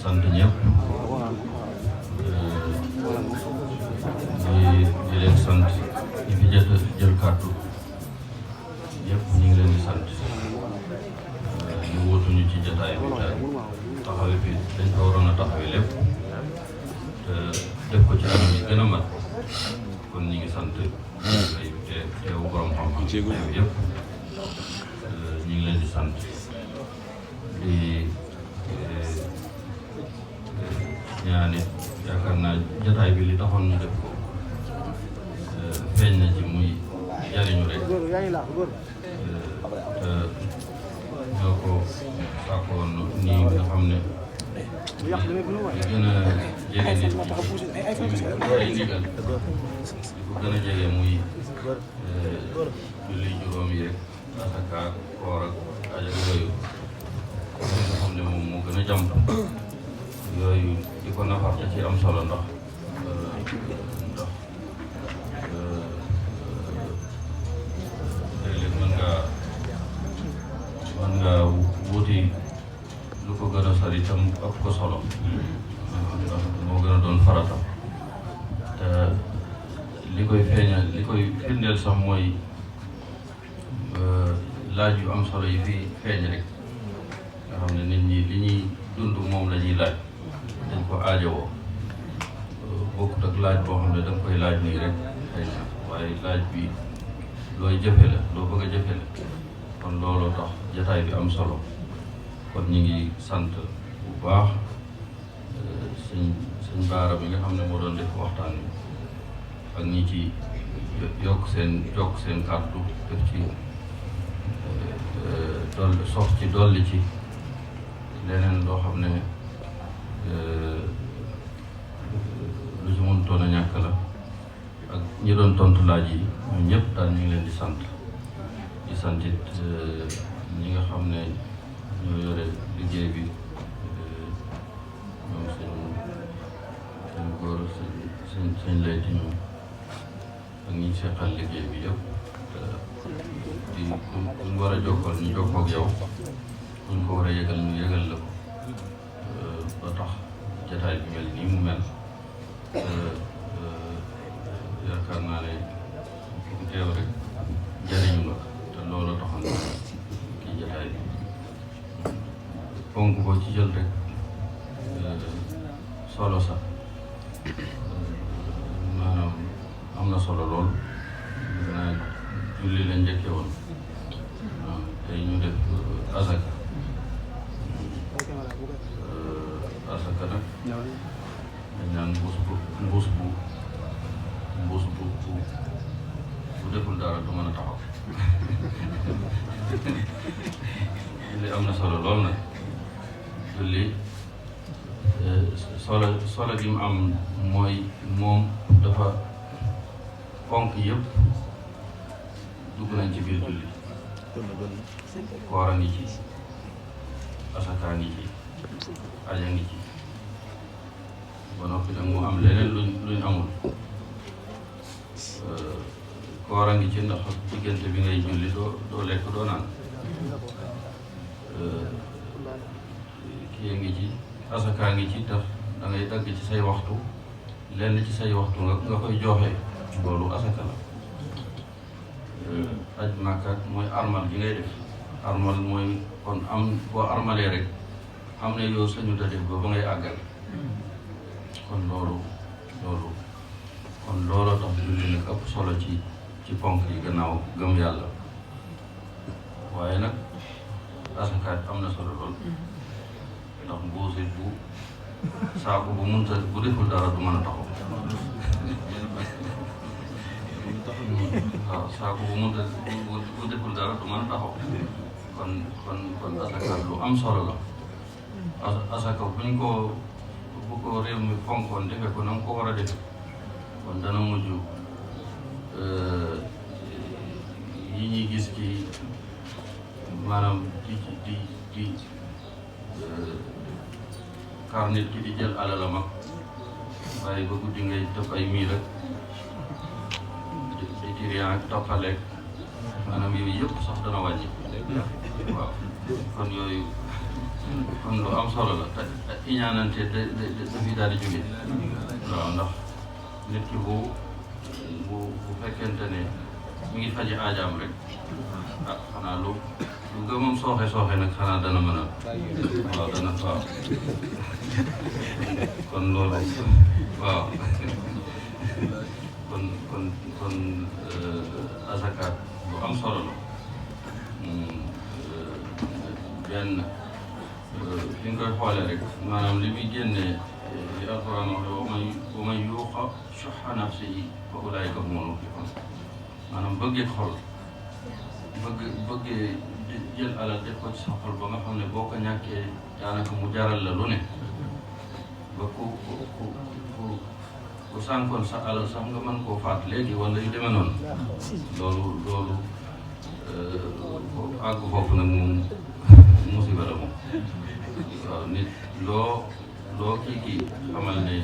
sant ñëpp di leen sant ñi fi jël kàddu ñëpp ñu ngi leen di sant ñu wóotuñu ci jotaay bi te taxawe fi dañ ko waroon a taxawe lépp te def ko ci anam yi gën a mat kon ñu ngi sant teewu borom xam-xam yëpp ñu ngi leen di sant di ñaani yaakaar naa jotaay bi li taxoon ñu def ko feeñ na ci muy jariñu rek te ñoo ko sàkkoon nii nga xam ne li gën a jege nit ay ndigal di ko gën a jege muy julli juróom yeeg asaka koor ak ajak yooyu nga xam ne moom moo gën a jàmp yooyu di ko nafar da ci am solo ndax léeg-léeg mën ngaa wuti lu ko gën a sori tam ëpp ko solo ndax moo gën a doon farata te li koy feeñal li koy firndeel sax mooy laaj yu am solo yi fi feeñ rek nga xam ne nit ñi li ñuy dund moom la ñuy laaj dañ ko aajowoo bokkut ak laaj boo xam ne da nga koy laaj nii rek xëy na waaye laaj bi looy jëfe la loo bëgg a jëfe la kon looloo tax jotaay bi am solo kon ñu ngi sant bu baax sëñ Baara bi nga xam ne moo doon def waxtaan wi ak ñi ci yokk seen kàddu def ci dolli ci leneen loo xam ne lu ci mënutoon a ñàkk la ak ñi doon tontu laaj yi ñoom ñëpp daal ñu ngi leen di sant it ñi nga xam ne ñoo yore liggéey bi ñoom seen góor seen layti ñoom ak ñi seqal liggéey bi yëpp di kuñ war a jokkal ñu jokkoo ak yow kuñ ko war a yëgal ñu yëgal la ko ba tax jotaay bi mel nii mu mel yaakaar naa ne ku teew rek jariñu la te loolu taxoon kii jotaay bi fonk ko ci jël rek solo sax maanaam am na solo lool naa julli la njëkke woon waaw tey ñu def asaka nag dañ naan mbuus bu deful dara du mën a taxaw julli am na solo lool nag julli solo gi mu am mooy moom dafa fonk yëpp dugg nañ ci biir julli koor a ngi ci asaka ngi ci aja ngi ci ba noppi nag mu am leneen luñ amul koor a ngi ci ndax diggante bi ngay julli doo lekk doo naan kii ngi ci asaka ngi ci tax da ngay dagg ci say waxtu lenn ci say waxtu nga koy joxe loolu asaka la aj Makka mooy armal gi ngay def armal mooy kon am boo armalee rek am ne yow sañu ta def ba ngay àggal kon loolu tax julli nag ëpp solo ci ponk yi gannaaw gëm yàlla waaye nag asakaat am na solo lool ndax mbuusi bu saako bu munta bu deful dara du mën a taxaw waaw saako bu munta bu deful dara du mën a taxaw kon asakaat lu am solo la asaka bu ko réew mi fonkoon defe ko na mu ko war a defe kon dana mujj yi ñuy gis ci maanaam di xaar nit ki di jël alalam ak waaye ba guddi ngay def ay miir ak di tiriyan ak toppaleeg maanaam yooyu yëpp sax dana wàññi waaw kon yooyu kon lu am solo la te iñaanante dafi daal di jóge waaw ndax nit ki bu fekkente ne mi ngi faji aajaam rek ah xanaa lu gëmam sooxe nag xanaa dana mën a waaw dana waaw kon loolu waaw kon azakaat lu am solo la benn fi nga koy xoolee rek maanaam li muy génnee li alquran wax wa man yuuqa shuhha nafsihi fa ulaa'ika humul muflihuun maanaam bëggee xol bëggee jël alal def ko ci sa xol ba nga xam ne boo ko ñàkkee daanaka mu jaral la lu ne ba ku sànkoon sa alal sax nga mën koo faat léegi wala yu demee noonu loolu àgg foofu nag moom musiba la moom waaw nit loo kii xamal ne